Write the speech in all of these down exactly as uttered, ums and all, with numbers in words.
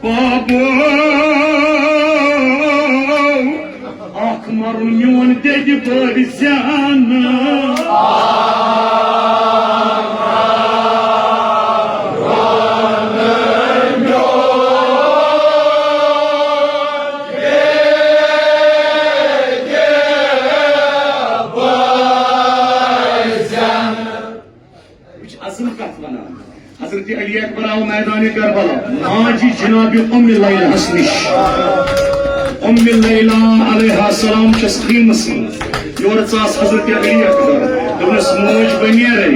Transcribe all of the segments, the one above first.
بابو، اکھ مرُن میون دٮ۪دِ بٲبۍ زینہٕ۔ وٕچھ، عزم کتھ ونان۔ حضرت علی اکبر آو میدان کربلا، ماجہِ جناب ام لیلہس نش۔ ام لیلا علیہ السلام چھس خیمس منٛز۔ یورٕ ژاس حضرت علی اکبر، دوٚپنس، "موج بنیرے۔"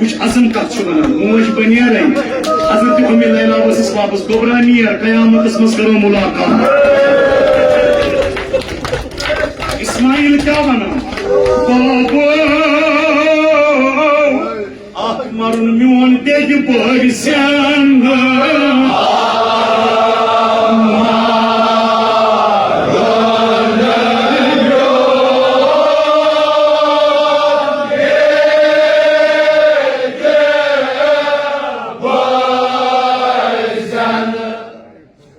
وٕچھ، عزم کتھ چھُ ونان، "موج بنیرے۔" حضرت ام لیلا ؤژھٕس واپس، گوٚبرا نیر، قیامتس منٛز کرو ملاقات۔ اسماعیل کیٛاہ ونان؟ بابو، اکھ مرُن میون دٮ۪دِ بٲبۍ زینہٕ۔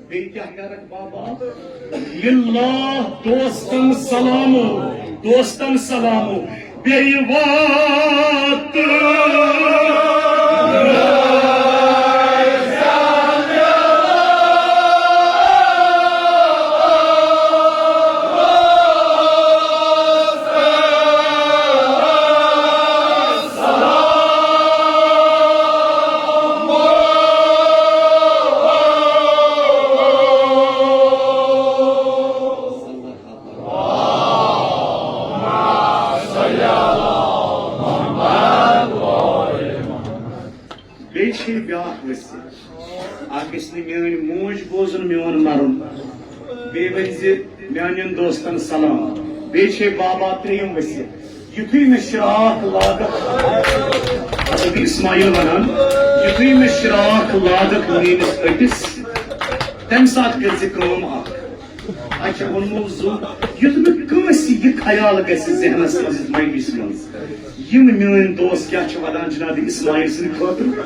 بیٚیہِ کیٛاہ کَرَکھ بابا؟ لِلّٰہ دوستن سلامو، دوستن سلامو، بیٚیہِ واتہٕ۔ بیٚیہِ چھے بیٛاکھ وصیت۔ اکھ گژھِ نہٕ میٲنۍ موج بوزُن میون مرُن۔ بیٚیہِ ؤنۍ زِ میانٮ۪ن دوستن سلام۔ بیٚیہِ چھے بابا ترٛیٚیِم وصیت۔ یُتھُے مےٚ شراکھ لاگکھ، حضرت اسماعیل ونان، یُتھُے مےٚ شراکھ لاگکھ میٲنِس أٹِس، تمہِ ساتہٕ کٔرۍ زِ کٲم اکھ۔ اچھا، ووٚنمو زُو، یُتھ نہٕ کٲنٛسہِ یہِ خیال گژھِ ذہنس منٛز، مجلسہِ منٛز، یِم میٲنۍ دوست کیٛاہ چھِ ودان جناب اسماعیل سٕنٛدِ خٲطرٕ۔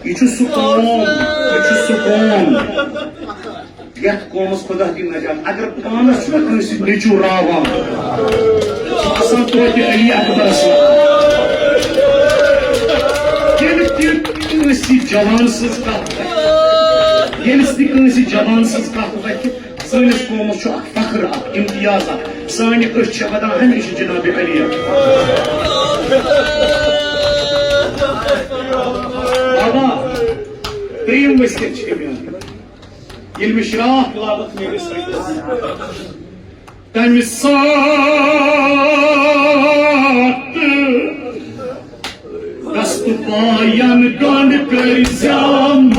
یہِ چھُ سُہ قوم، یہِ چھُ سُہ قوم، یتھ قومس خدا دِیِن نجات۔ اگر پانس چھُ نہ کٲنٛسہِ نیٚچو راوان، سُہ آسان توتہِ علی اکبرس منٛز۔ ییٚلہِ تہِ کٲنٛسہِ جوان سٕنٛز کتھ وتھِ، ییٚلہِ تہِ کٲنٛسہِ جوان سٕنٛز کتھ وتھِ، سٲنِس قومس چھُ اکھ فخر، اکھ امتیاز، اکھ سانہِ أچھ چھےٚ ودان ہمیشہِ جناب علی اکبر۔ بابا، ترٛیٚیِم وصیت چھِ مےٚ۔ ییٚلہِ مےٚ شراکھ لاگکھ میٲنِس أٹِس، تَمہِ ساتہٕ دستہٕ پایَن گنٛڈ کٔرۍ زٮ۪م۔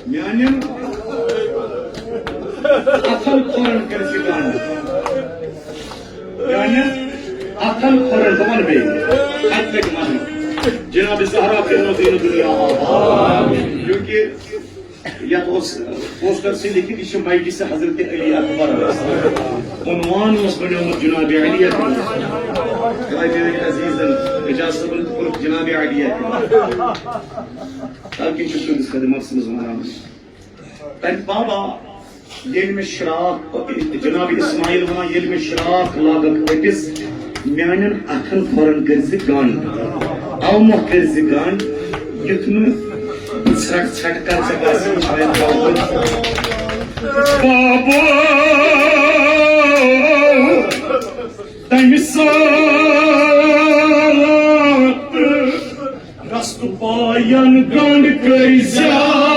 میانٮ۪ن اتھن کھۄرن کٔرۍ زِ گنڈ۔ میانٮ۪ن اتھن کھۄرن، بہٕ ونہٕ بیٚیہِ، اتہِ لگہِ وننہٕ۔ جناب زہرا کٔرِنو دین دنیا آباد۔ کیونکہ یتھ اوس پوسٹر سۭتۍ لیکھِتھ، یہِ چھِ مجلس حضرت علی اکبر۔ عنوان اوس بنیومُت جناب علی اکبر۔ خۄداے میانہِ عزیزن اعجاز صٲبن تہِ کوٚرُکھ جناب علی اکبر۔ تاکہ چھُ تُہنٛدِس خدمتس منٛز ونان۔ تَمہِ بابا، ییٚلہِ مےٚ شراکھ، جناب اسماعیل ونان، ییٚلہِ مےٚ شراکھ لاگکھ أٹِس، میانٮ۪ن اتھن کھۄرن کٔرۍ زِ گنڈ، او مۄکھ کٔرۍ زِ گنڈ، یُتھ نہٕ بہٕ ژھرٹھ ژھرٹھ کرٕ ژےٚ باسہِ شاید گوٚو۔ بابا، تَمہِ ساتہٕ رستہٕ پایَن گنٛڈ کٔرۍ زیادٕ۔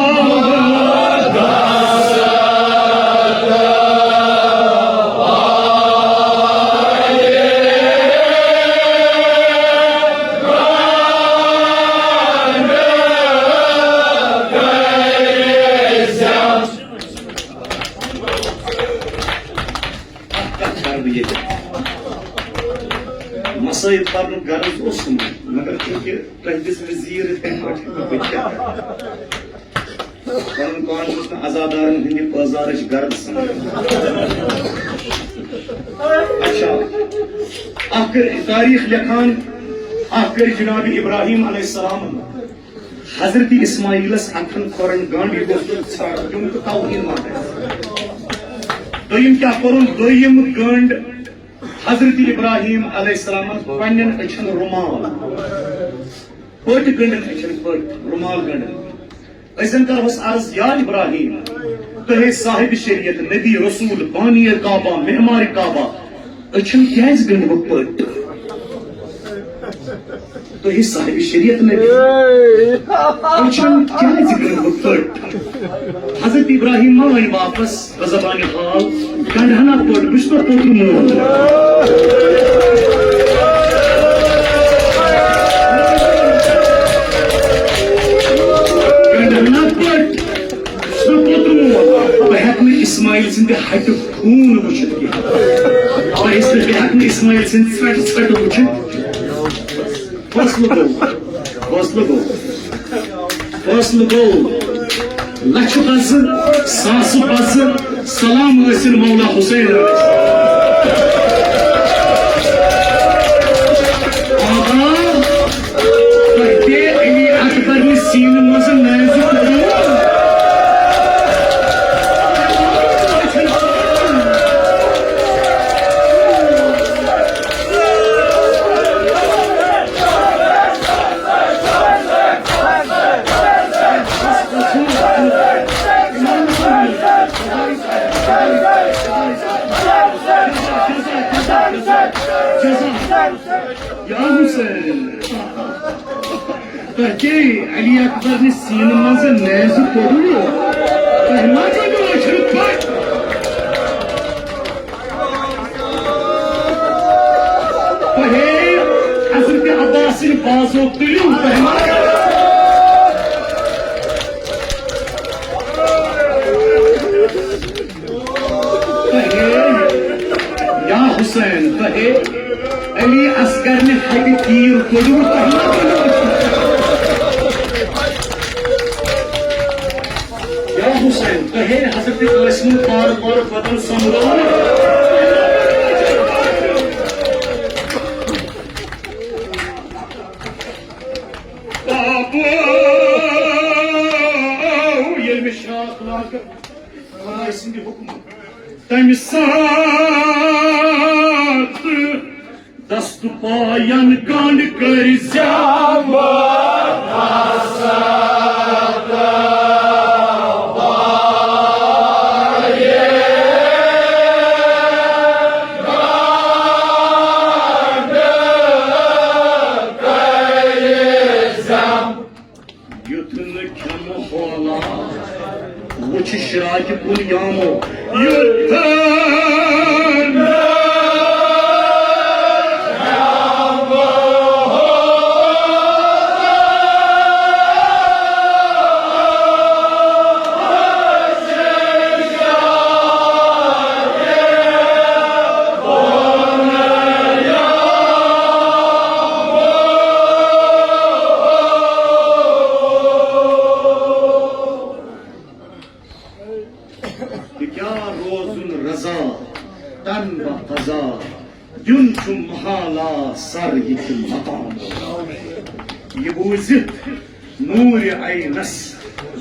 اَتھ کَتھ کَرٕ بہٕ ییٚتہِ؟ مسٲیِل پرنُک غرض اوسُم، مگر چونکہ تۄہہِ دِژ مےٚ زیٖر، یِتھ کٔنۍ پٲٹھۍ ہٮ۪کہٕ بہٕ کیٛاہ کرٕ؟ پنُن پان چھُس نہٕ عزادارن ہٕنٛدِ پٲزارٕچ غرض سمجھان۔ اچھا، اکھ کٔر تاریخ لیکھان، اکھ کٔر جناب ابراہیم علیہ السلام حضرت اسماعیلس اتھن کھۄرن گنڈ، یہِ گوٚژھ نہٕ ژھرٛٹھ دیُن تہٕ توہین ما گژھِ۔ دوٚیِم کیٛاہ کوٚرُن؟ دوٚیِم گنڈ حضرت ابراہیم علیہ السلامن پننٮ۪ن أچھن رومال، پٔٹۍ گنڈن، أچھن پٔٹۍ، رومال گنڈن۔ أسۍ زن کرہوس عرض، یا ابراہیم، تُہے صاحب شریعت، نبی رسول، بانی کعبہ، معمار کعبہ، أچھن کیازِ گنڈ بہٕ پٔٹۍ؟ تُہی صاحب شریعت نبی۔ أچھن کیازِ گٔنٛڈ بہٕ پٔٹ؟ حضرت ابراہیم ما وَنہِ واپس بزبانِ حال، گنٛڈہنا پٔٹ، بہٕ چھُس نہٕ توٚتُے مول۔ گنٛڈہنا پٔٹ، بہٕ چھُس نہٕ توٚتُے مول۔ بہٕ ہٮ۪کہٕ نہٕ اسماعیل سٕنٛدِ ہٹہِ خوٗن وٕچھِتھ کینٛہہ۔ بہٕ ہٮ۪کہٕ نہٕ اسماعیل سٕنٛدِ ژھرٛٹہٕ ژھرٛٹہٕ وٕچھِتھ۔ فٲصلہٕ گوٚو، فٲصلہٕ گوٚو، فٲصلہٕ گوٚو۔ لچھِ پزٕ، ساسہٕ پزٕ، سلام ٲسِن مولا حسین۔ آقا، تۄہہِ تہِ علی اکبر نہِ سیٖنہٕ منٛزٕ نازِ کوٚروٕ۔ یا حسین، تۄہہِ کیٛاہ علی اکبر نہِ سیٖنہٕ منٛزٕ نیزٕ کوٚروٕ؟ تۄہہِ ما گٔیوٕ أچھن پھٹ؟ تۄہے حضرت عباس سٕنٛدِ بازو تُلِو، تۄہہِ ما گٔیوٕ؟ تۄہے، یا حسین، تۄہے علی اصغر نہِ ہتہِ تیٖر کوٚڑمُت، تۄہہِ ما کوٚڑمُت؟ یا حسین، تۄہے حضرت قاسمُن پار پار بدن سۄمبرو۔ بابو، ییٚلہِ مےٚ شاخ لاگہٕ خۄداے سٕنٛدِ حُکمہٕ، تَمہِ ساتہٕ دست پاین گنڈ کٔرۍ زیام۔ یُتھ نہٕ کھٮ۪مہٕ ہولہ وٕچھِ شراکہِ کُن یامو۔ یُتھ نہٕ تہِ کیٛاہ روزُن رضا، تن بہ قضا، دیُن چھُ محالہ سر یہِ تہِ مقام۔ یہِ بوٗزِتھ نوٗرِ عینس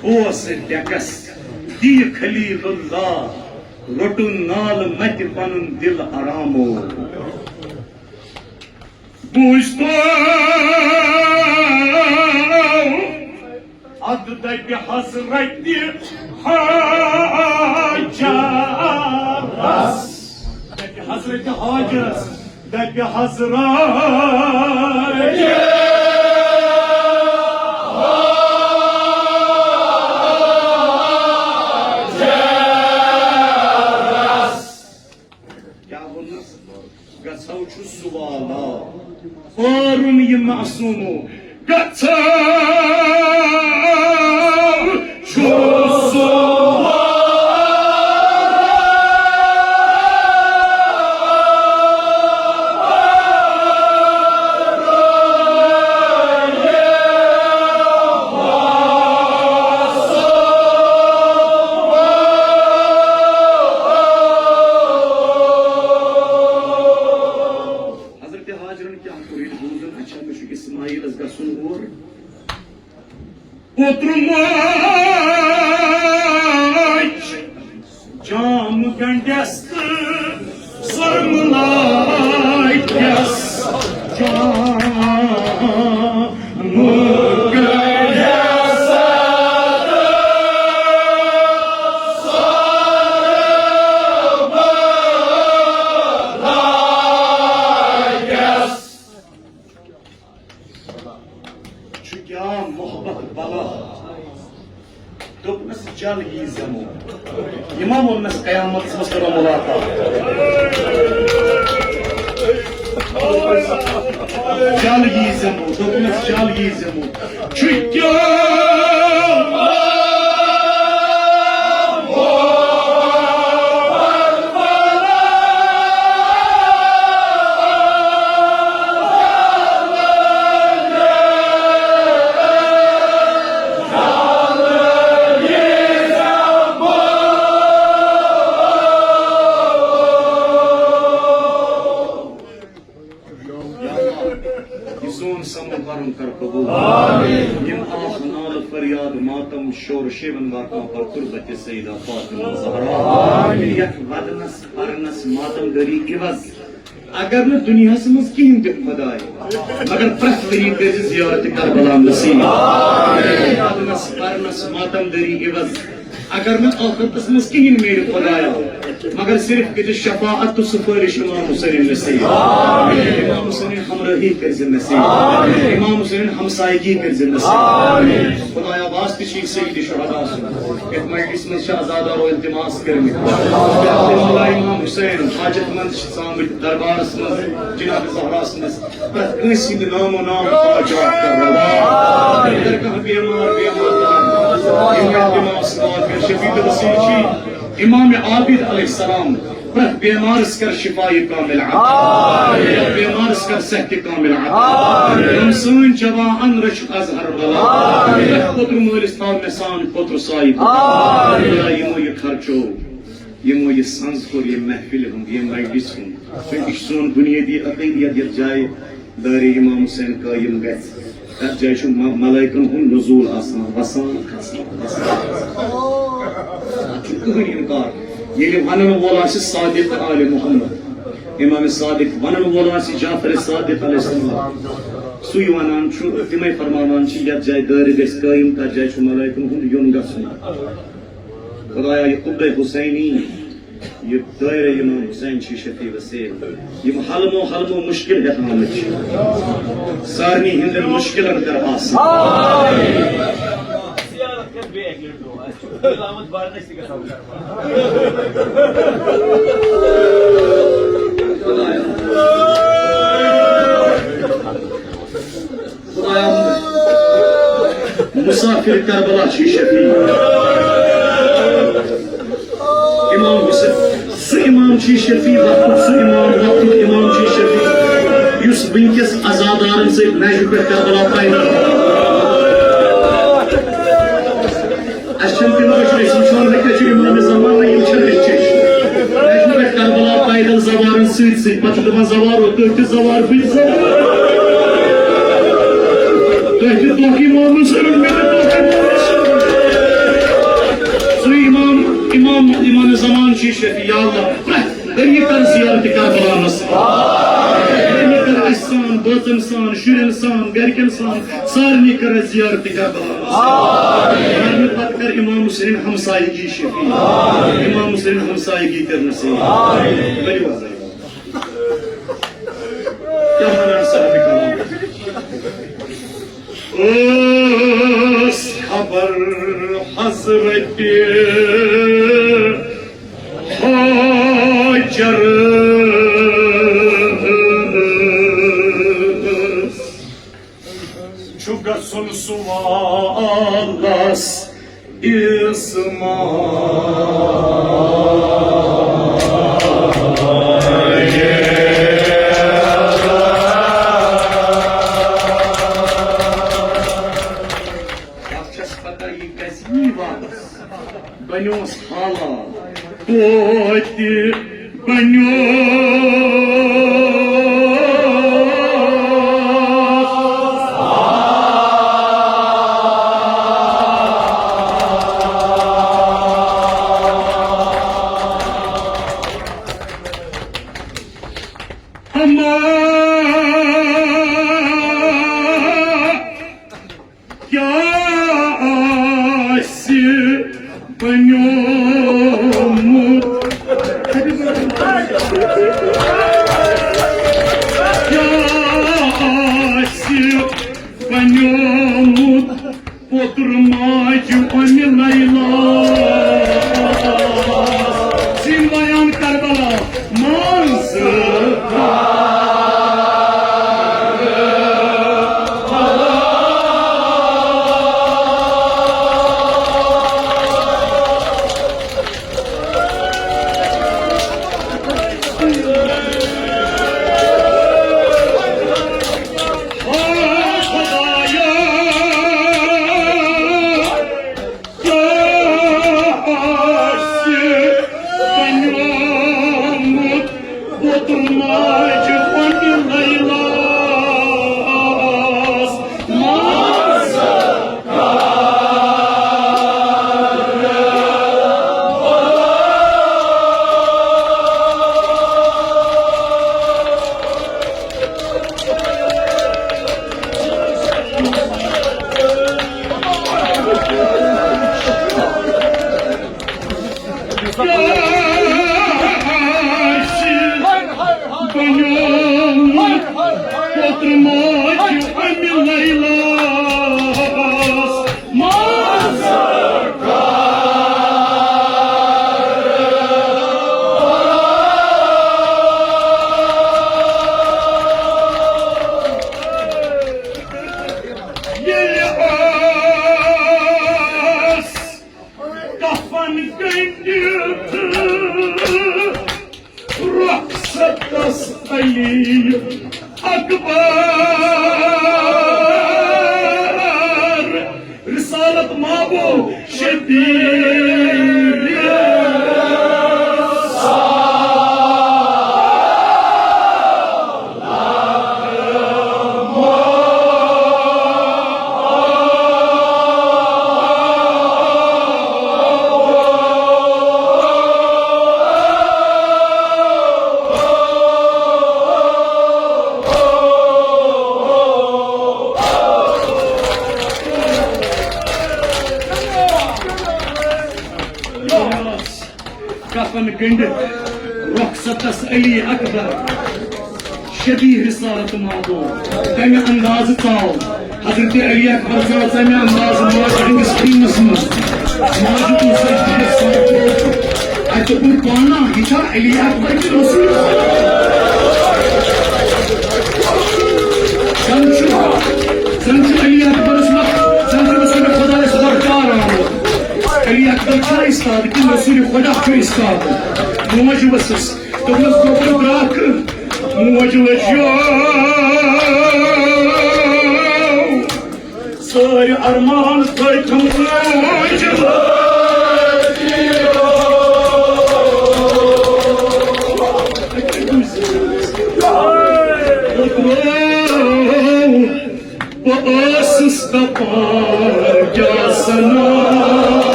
بوس ڈیکس، دی خلیل اللہ روٚٹُن نالہٕ متہِ پنُن دل آرامو۔ بوٗزتو ادٕ دپہِ حضرت حاجرس، دپہِ حضرت حاجرس، دپہِ حضرت حاجرس۔ کیٛاہ ووٚنُس؟ گژھو چھُ سُہ والا، پٲرُن یہِ معصوٗمو۔ گژھو چھُ سُہ والا۔ کیٛاہ کوٚر ییٚتہِ بوٗزُن؟ اچھا، مےٚ چھُ اسماعیلس گژھُن اور۔ اوترٕ ماچھ جام گنڈس تہٕ سۄرمہٕ لاگس۔ جام گنڈس تہٕ سۄرمہٕ لاگس۔ چھُ کیٛاہ محبت بلا۔ دوٚپنَس، "جل یی زٮ۪مو۔" یِمو ووٚننَس، "قیامتَس منٛز کَرو مُلاقات۔" جل یی زٮ۪مو، دوٚپنَس، "جل یی زٮ۪مو۔" چھُ کیٛاہ یہِ سون سمو کرم کر قبول۔ یِم آہ نالہٕ فریاد ماتم شور شیون واتناو پر تربت سیدہ فاطمہ زہرا۔ یتھ ودنس پرنس ماتم دٲری عوض اگر نہٕ دُنیاہس منٛز کِہیٖنۍ تہِ خداے، مگر پرٛٮ۪تھ ؤری کٔرۍ زِ زیارت کربلا نصیب۔ ودنس پرنس ماتم دٲری عوض اگر نہٕ ٲخرتس منٛز کِہیٖنۍ میلہِ خدایا، مگر صرف کٔرۍ زِ شفاعت تہٕ سفٲرش امام حسین نصیب۔ امام حسین ہمراہی کٔرۍ زِ نصیب۔ امام حسین ہمسایگی کٔرۍ زِ نصیب۔ خدایا، واسطہٕ چھُے سید شہدا سُنٛد۔ یتھ مجلس منٛز چھِ عزادارو التماس کٔرمٕتۍ۔ مولا امام حسین حاجت مند چھِ آمٕتۍ دربارس منٛز، جناب زہرا سٕنٛدِس۔ پرٛٮ۪تھ کٲنٛسہِ ہٕنٛدِ نام و نام پاچاک کر روا۔ اگر کانٛہہ بیمار، بیمار، یِم التماس کر شفیع وسیع چھِ۔ امام عابد علیہ السلام، پرٛٮ۪تھ بیمارس کر شفاء کامل عطا۔ پرٛٮ۪تھ بیمارس کر صحت کامل عطا۔ یِم سٲنۍ جوان رٔچھِکھ از ہر بلا۔ پرٛٮ۪تھ کوتُر مٲلِس تھاو مےٚ سان کوتُر سایہِ۔ خدا یِمو یہِ خرچو، یِمو یہِ سنٛز کوٚر، یہِ محفلہِ ہُنٛد، یہِ مجلس ہُنٛد۔ تہٕ یہِ چھُ سون بُنیٲدی عقیدٕ، یتھ، یتھ جایہِ دارِ امام حسین قٲیِم گژھِ۔ تتھ جایہِ چھُ م-، ملائکن ہُنٛد نزول آسان، وسان، کھسان، وسان، کھسان۔ اتھ چھُنہٕ کٕہٕنۍ انکار۔ ییٚلہِ ونن وول آسہِ صادق آلِ محمد، امام صادق ونن وول آسہِ جعفر صادق علیہ السلام، سُے ونان چھُ، تِمے فرماوان چھِ، یتھ جایہِ دارِ گژھِ قٲیِم، تتھ جایہِ چھُ ملائکن ہُنٛد یُن گژھُن۔ خدایا، یہِ قبلہ حسینی، یہِ دٲیرٕ امام حسین چھِ شفیع وسیع۔ یِم حلمو حلمو مشکل ہٮ۪تھ آمٕتۍ چھِ۔ سارنٕے ہٕنٛدٮ۪ن مشکلن کر آسان۔ خدایا۔ خدایا، مسافر کربلا چھی شفیع۔ امام حسین، سُہ امام چھی شفیع، وقتُک سُہ امام، وقتُک امام چھی شفیع، یُس وٕنکیٚس عزادارن سۭتۍ نجفہِ پٮ۪ٹھ کربلا پیدل۔ اَسہِ چھَنہٕ تِم أچھ، أسۍ وٕچھو نہٕ کیٛاہ چھُ امام زمان، نہ یِم چھِنہٕ أچھ، أچھ۔ نجفہِ پٮ۪ٹھ کربلا پیدل زوارن سۭتۍ سۭتۍ، پتہٕ چھُ دَپان، "زوارو، تُہۍ تہِ زوار، بہٕ تہِ زوار۔ تُہۍ تہِ دۄکھ امام حسینُن، مےٚ تہِ دۄکھ امام حسینُن۔" سُے امام، امام، امام زمان چھُ شفیع، یا اللہ، پرٛٮ۪تھ ؤری کر زیارت کربلا نصیب۔ ؤری کر اَسہِ سان، بٲژن سان، شُرٮ۪ن سان، گرِکٮ۪ن سان، سارنٕے کر اَسہِ زیارت کربلا نصیب۔ مرنہٕ پتہٕ کر امام حسین ہمسایگی شفیع۔ امام حسین ہمسایگی کر نصیب۔ ؤلِو حظ۔ کیٛاہ وَنان صاحب کلام؟ ٲس خبر حضرت حاجرس چھُ گژھُن سوالس اسماعیل۔ اَتھ چھَس پتہ، یہِ گژھِ یی واپس۔ بنیوس حالات توتہِ بنیوس۔ کفن گنڈتھ رخصتس علی اکبر، شبیہ رسالت مادو، تمہِ انداز ژاو حضرت علی اکبر ژاو تمہِ انداز ماجہِ ہٕنٛدِس خیٖمس منٛز۔ ماجہِ تُل سجدٕ سر کوٚر۔ اتہِ دوٚپُن، پانا، یہِ چھا علی اکبر کِنہٕ رسول خدا؟ زن چھُ، زن چھُ علی اکبرس وقت، زن چھُ رسول خدایس لۄکچار آمُت۔ علی اکبر چھا استاد کِنہٕ رسول خدا چھُ استاد؟ موج ؤژھٕس، دوٚپنس، گوٚبُر درٛاکھ، موج لٔجیو۔ سٲرۍ ارمان تھٲے تِم موج۔ بہٕ ٲسٕس دَپان کیٛاہ سَنا۔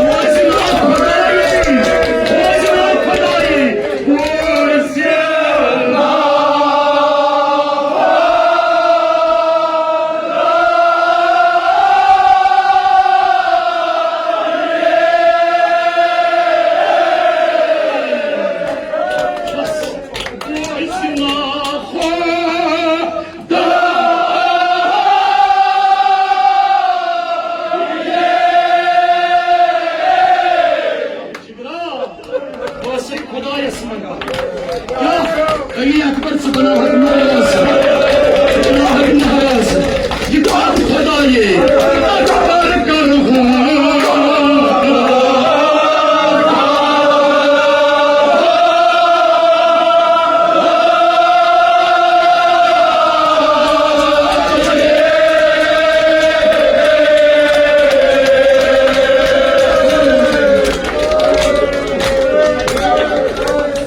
بوزِ نا خۄدایہِ، بوزِ نا خۄدایہِ، بوزِ نا۔ بوزِ نا خۄدایہِ۔ بہٕ ٲسٕے خۄدایَس منٛگان۔ کیٛاہ؟ علی اکبر، ژٕ بناوہَکھ مہراز، ژٕ بناوہَکھ مہراز۔ یہِ کَتھ خۄدایے اکبر کرہا۔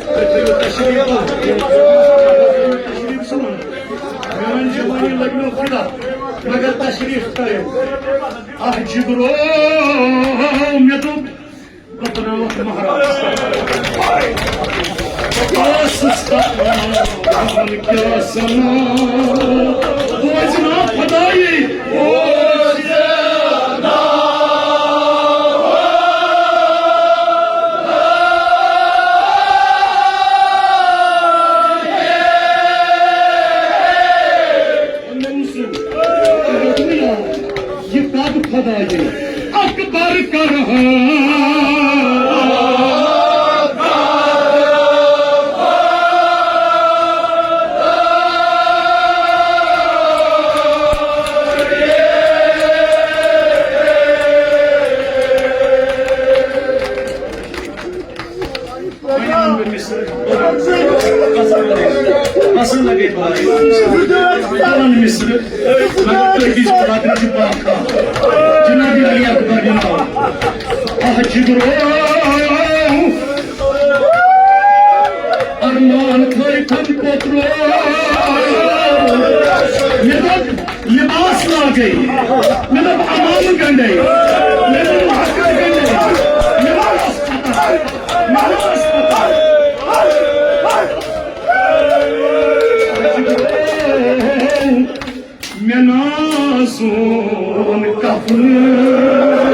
تُہۍ تھٲیِو تشریٖف، تشریٖف ژھٕنُن۔ میٛٲنۍ جوانی لٔگۍ مےٚ فِدا، مگر تشریٖف تھٲیِو۔ اَتھ جِگرو مےٚ دوٚپ، بہٕ بناوَکھ مہراز۔ بہٕ ٲسٕس دَپان، کیٛاہ سَنا، بوزِ نا خۄدایہِ، بوزِ نا۔ یہِ کَتھ خۄدایہِ اکبر کرہا۔ وۄنۍ وَن بہٕ مِصرٕ۔ پَسنٛد لگے۔ پَسنٛد لگے بھائی۔ وَن مِصرٕ۔ مگر تُہۍ دِیِو پَتہٕ چھِ پَکھ۔ جناب علی اکبر جناب۔ اَتھ جِگرو ارمان تھٲے کھن پوترو۔ مےٚ دوٚپ، لباس لاگے، مےٚ دوٚپ، عمامہٕ گنڈے، مےٚ دوٚپ، ہَتھٕ گنڈے، مےٚ ما اوس پتہ، مےٚ ما اوس پتہ۔ مےٚ نازُن کفنہٕ۔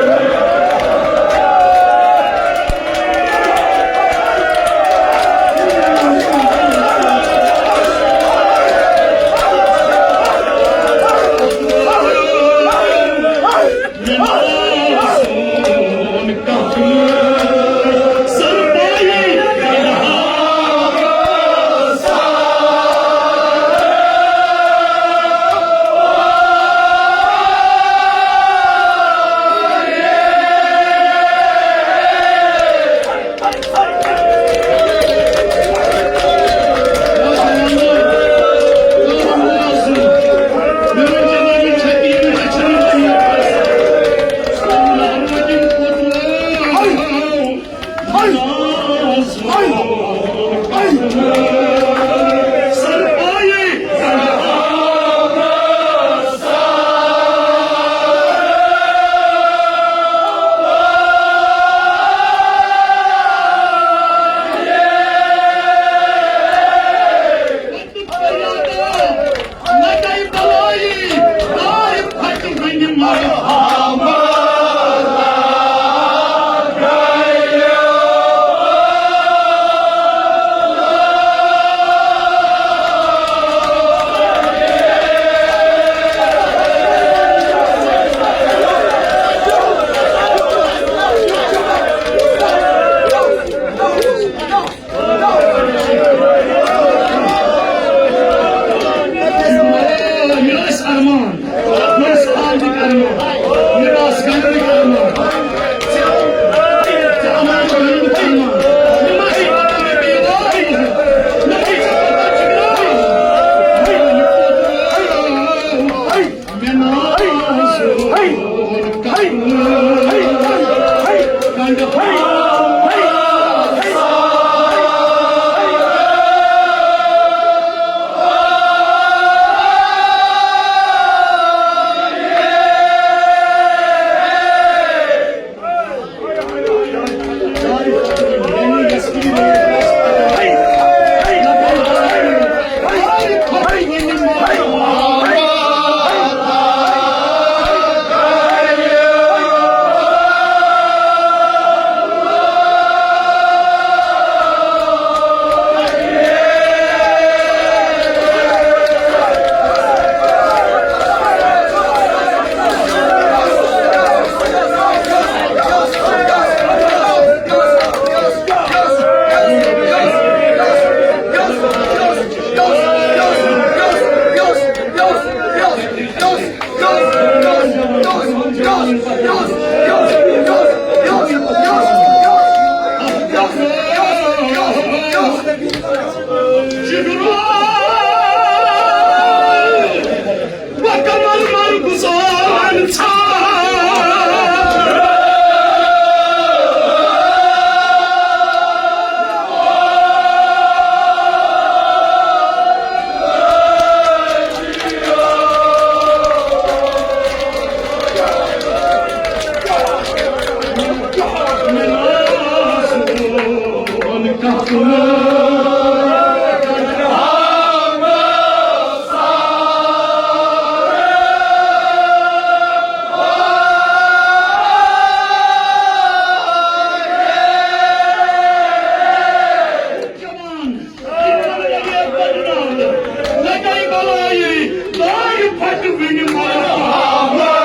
بلایی، دارِ پھٹہِ وُنہِ مرحبا۔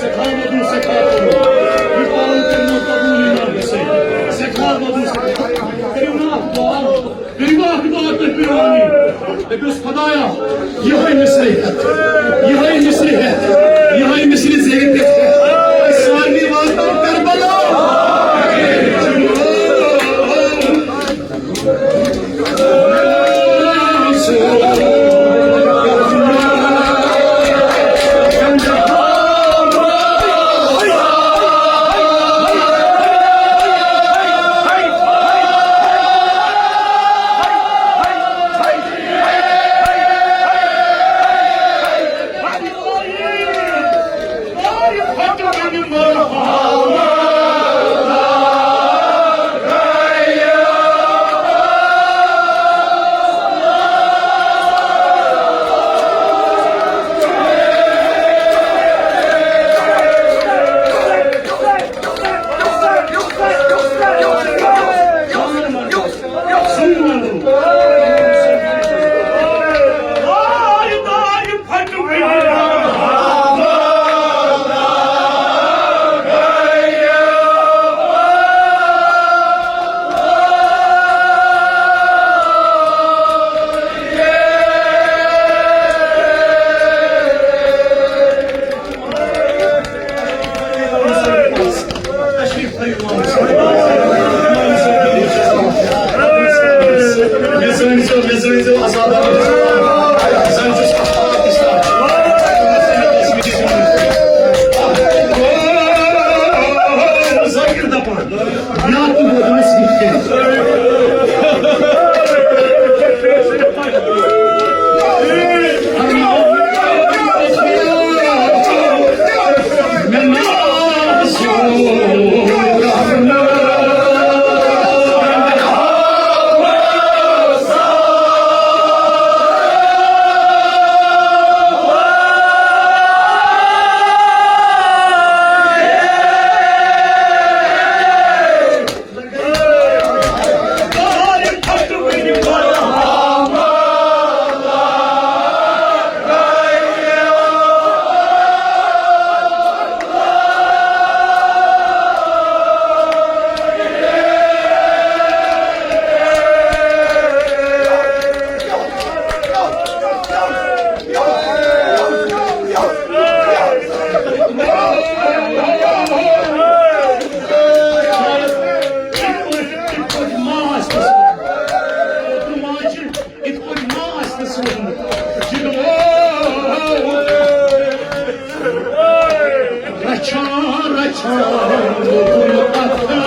سٮ۪ٹھاہ مدعو، سٮ۪ٹھاہ مدعو۔ یہِ پَلو کٔرِو قبوٗل اِمام حُسین۔ سٮ۪ٹھاہ مدعو، سٮ۪ٹھاہ۔ کٔرِو نا اَتھ دُعا، کٔرِو نا اَتھ دُعا تُہۍ پرٛٲنی۔ دٔپِوس، خۄدایا، یِہوٚے مِصرِ ہٮ۪تھ، یِہوٚے مِصرِ ہٮ۪تھ، یِہوٚے مِصرِ زیٖٹھ ہٮ۪تھ۔ أسۍ سارنٕے واتناو کربلا۔ تشریف تھٲیِو۔ مےٚ زٲنۍزیو، مےٚ زٲنۍزیو عذابن منٛز۔ زٲنۍزیوس اَتھ پاک اِسلام۔ ذٲکِر دَپان، یا تہٕ ووت اَسہِ یِتھ کٔنۍ۔ یِتھ پٲٹھۍ ما آسہِ نہٕ سوٗزمُت۔ رچھان، رچھان، لوگُن پتھر۔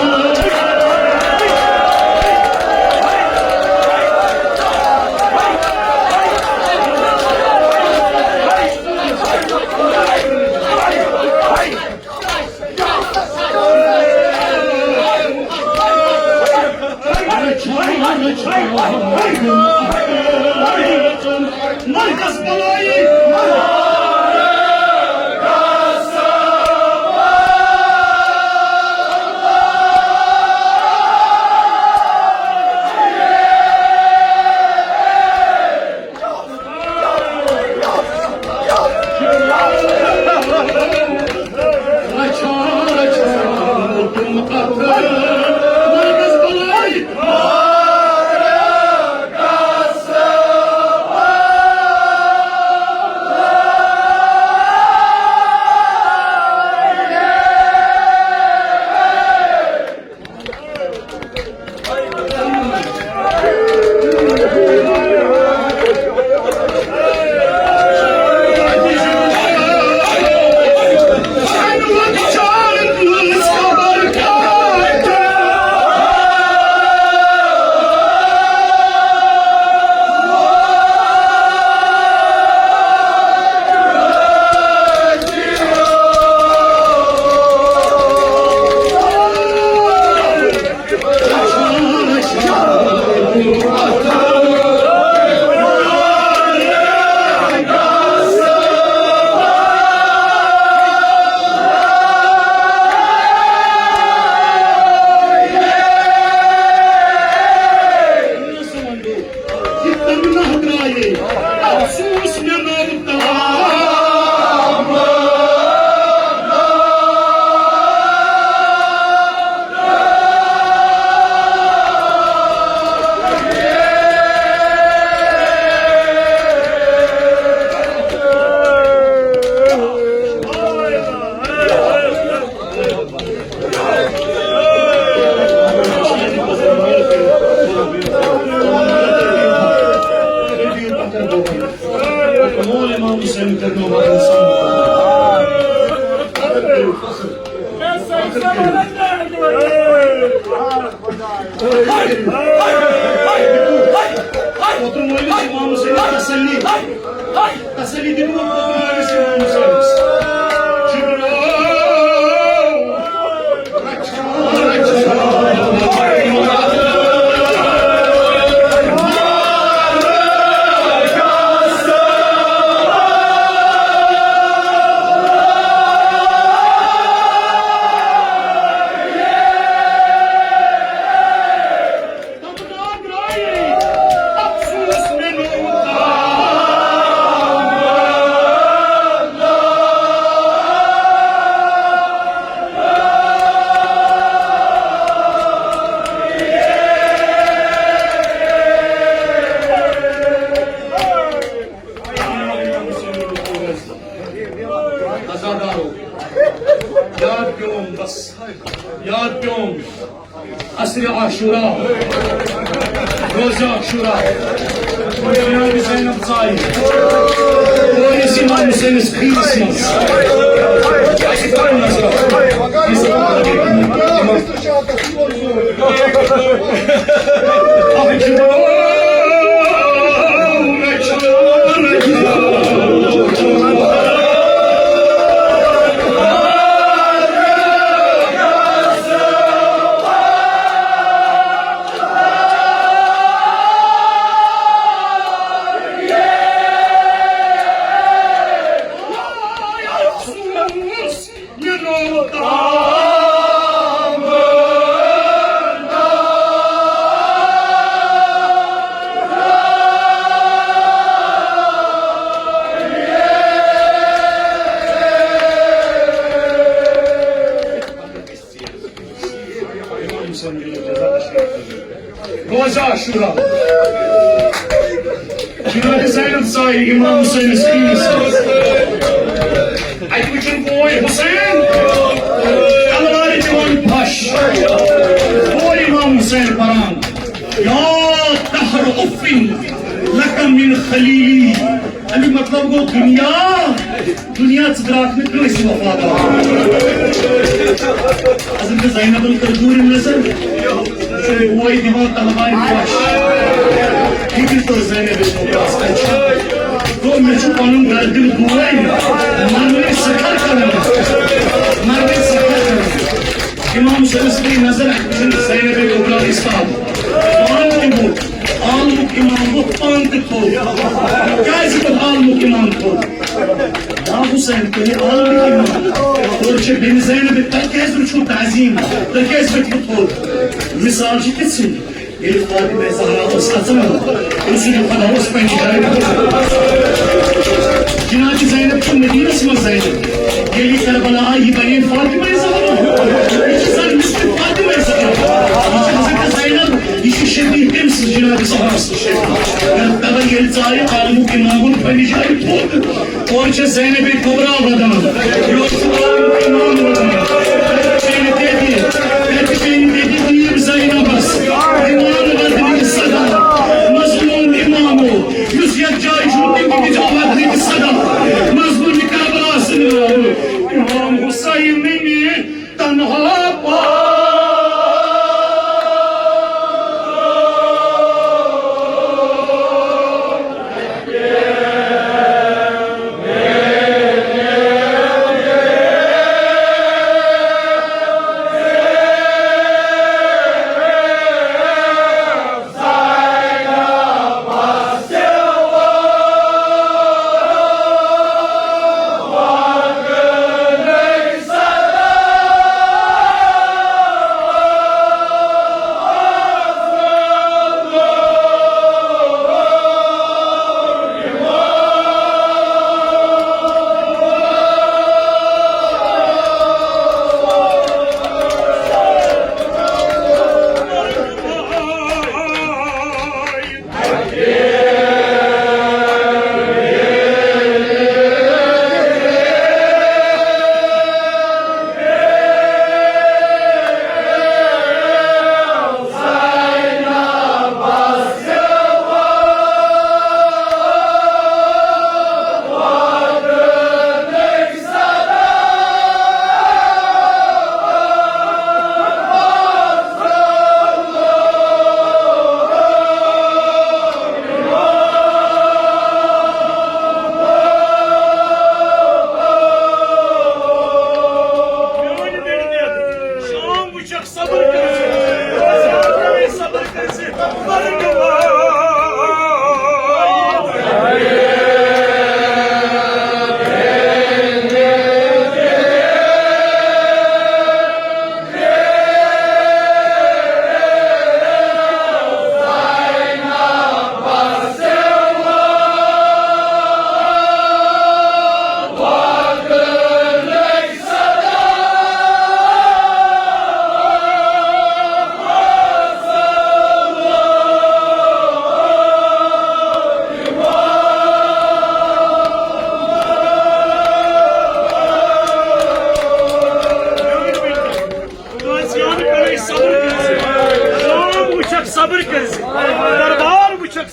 اوترٕ مٲلِس امام حسین تسلی، تسلی دِتمُت اوترٕ مٲلِس امام حسینس۔ جبرائیل۔ عزادارو، یاد پیوم بس، یاد پیوم۔ عصر عاشورا، روزِ عاشورا، جناب زینب ژایہِ کورِ امام حسینس کھیٖرس منٛز۔ روزِ عاشورا۔ جناب زینب ژایہِ امام حسینس کھیٖرس منٛز۔ اتہِ وٕچھُن بوے حسین تلوارِ دِوان پھش۔ بوے امام حسین پران، یا دہر اف لک من خلیلی۔ اَمیُک مطلب گوٚو، دُنیا، دُنیا، ژٕ درٛاکھ نہٕ کٲنٛسہِ وفادار۔ حضرت زینبن کٔر دوٗرِم نظر، بوے دِوان تلوارِ پھش۔ فِکر تٔر زینب بی کُبراہس۔ گوٚو، مےٚ چھُ پنُن دردِ بوے، مرنٕچ سکھر کران، مرنٕچ سکھر کران۔ امام حسینس پے نظر، اتہِ وٕچھُن زینب کبریٰ ایستاد۔ پان تہِ ووٚتھ، عالمُک امام ووٚتھ، پان تہِ تھوٚد۔ کیازِ ووٚتھ عالمُک امام تھوٚد؟ یا حسین، تیٚلہِ عالمُک امام۔ اورٕ چھِ بیٚنہِ زینب، تۄہہِ کیازِ وٕچھِو تعظیم؟ تۄہہِ کیازِ ؤتھِو تھوٚد؟ مثال چھِ تِژھٕے۔ ییٚلہِ فاطمہ زہرا ٲس اَژان، رسول خدا اوس پننہِ جایہِ۔ جناب زینب چھِ مدینس منٛز زینب۔ ییٚلہِ کربلا آیہِ، یہِ بنے فاطمہ زہرا۔ یہِ چھِ زن مِسٹر فاطمہ زہرا۔ یہِ چھِ حضرت زینب، یہِ چھِ شبیہ تٔمۍ سٕنٛز جناب زہرا سٕنٛز شبیہ۔ تَوَے ییٚلہِ ژایہِ عالمُک امامُن پننہِ جایہِ تھوٚد۔ اورٕ چھےٚ زینب کبریٰ ودان، یورٕ چھُ عالمُک امام ودان۔ تَتہِ چھِ چٲنۍ دٮ۪دی، تَتہِ چھِ چٲنۍ دٮ۪دی غریب زینبس، امام ودنٕکۍ صدا، مظلوم امامو، یُس یتھ جایہِ چھُ، تٔمۍ دِژ ودنٕکۍ صدا، مظلوم کربلا سٕنٛدۍ امام حسین نمی تنہا پا۔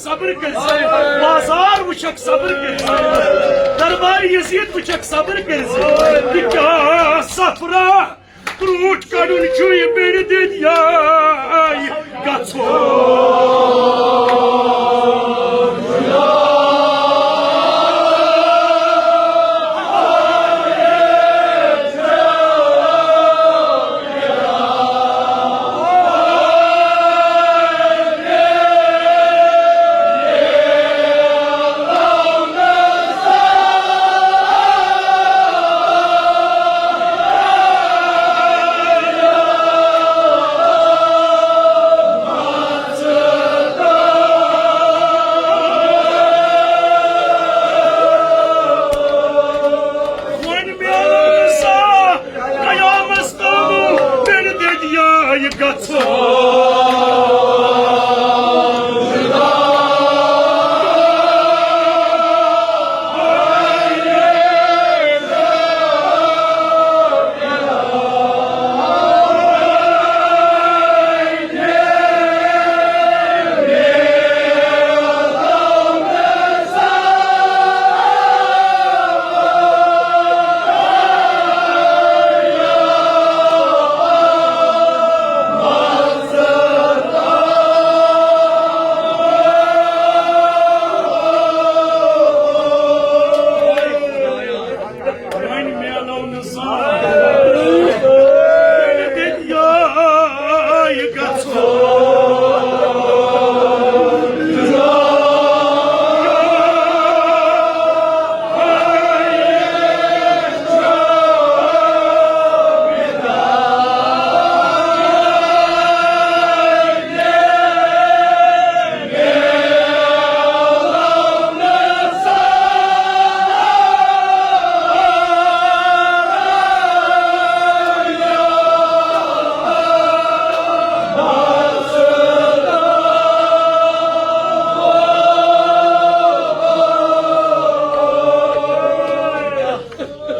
صبر کٔرۍ زِ، بازار وٕچھکھ صبر کٔرۍ زِ، دربار یزید وٕچھکھ صبر کٔرۍ زِ۔ تہٕ کیٛاہ صفرا کرٛوٗٹھ کڑُن چھُ یہِ بیٚرِ دٔدیاے گژھو۔ وۄنۍ میون سا قیامس تام تیٚلہِ دٔدیاے گژھو۔ وۄنۍ میلو نہٕ زانٛہہ۔ تیٚلہِ دٔدیاے گژھو۔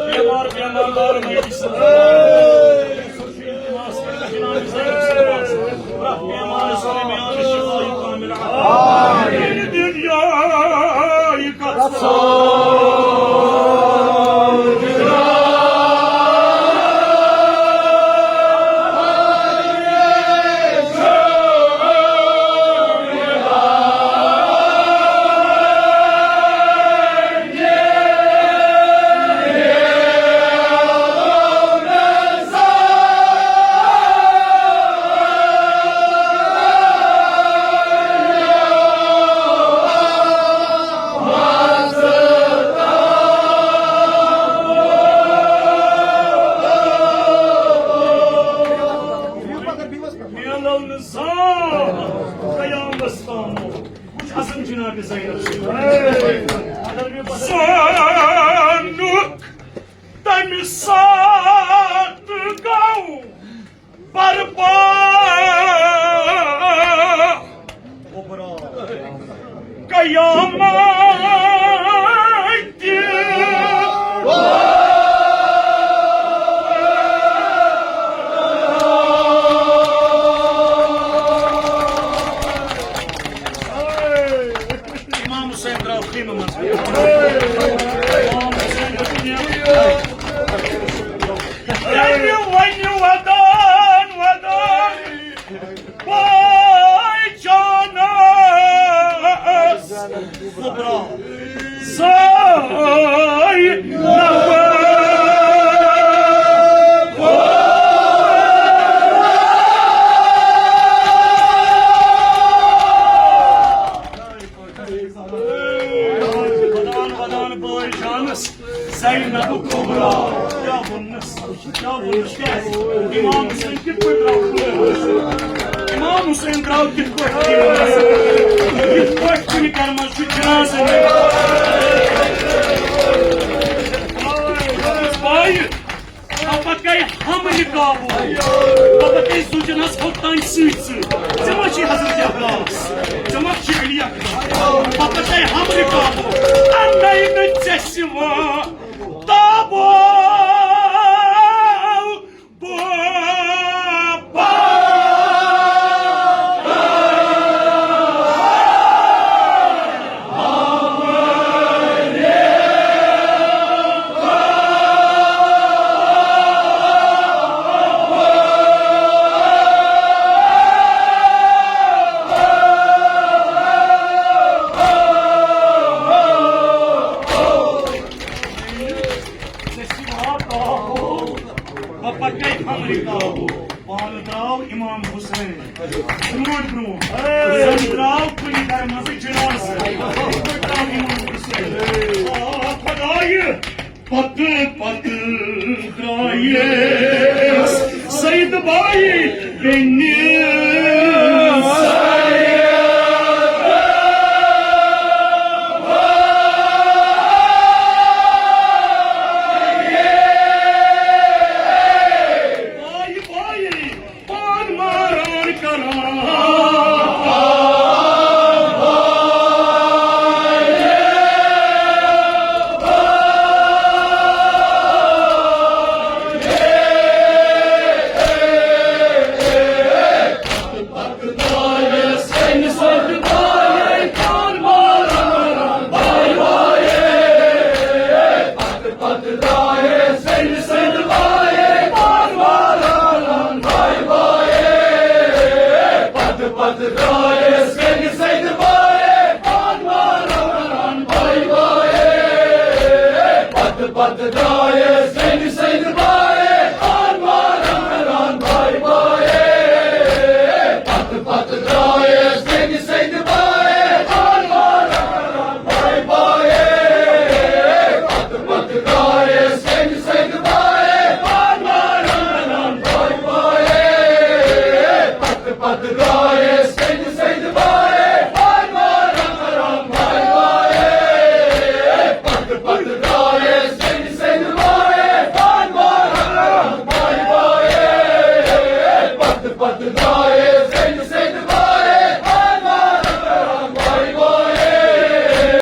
بیمار، بیمار دار مٔرِتھ سۭتۍ۔ میلو نہٕ زانٛہہ قیامس تام۔ وٕچھ حسن جناب زینب۔ زانُک تمہِ ساتہٕ گوٚو برپا۔ قیامت۔ امام حسین درٛاو خیمہٕ منٛز۔ امام حسین دوٚپ، "تمہِ وَنہِ ودان ودان بٲے جانس زٲے نوٲے۔" ودان ودان بٲے جانس زینب کبریٰ۔ کیٛاہ ووٚننس؟ کیٛاہ ووٚننس؟ کیٛازِ؟ امام حسین کِتھ پٲٹھۍ درٛاو خٲر؟ امام حسین درٛاو کِتھ پٲٹھۍ خٲر؟ کِتھ پٲٹھۍ کُنہِ گرٕ منٛز چھُ جنازٕ نِوان؟ بایہِ، بہٕ پکے ہم نقابو، بہٕ پکے زُجنس ہوٚتام سۭتۍ سۭتۍ۔ ژےٚ ما چھُے حضرت عباس؟ ژےٚ ما چھُے علی اکبر؟ بہٕ پکے ہم نقابو، اَنَے نہٕ ژےٚ سِوا تابو۔ بابا۔ پکے امریکہ۔ پانہٕ درٛاو امام حسین برونٛٹھ برونٛٹھ۔ زَن درٛاو کُنہِ گرٕ منٛزٕ جنازٕ۔ پتہٕ درٛاو امام حسین۔ آ خدایہِ، پتہٕ پتہٕ درٛایس سید بایہِ بیٚنہِ۔ بایہِ بایہِ پان ماران کران۔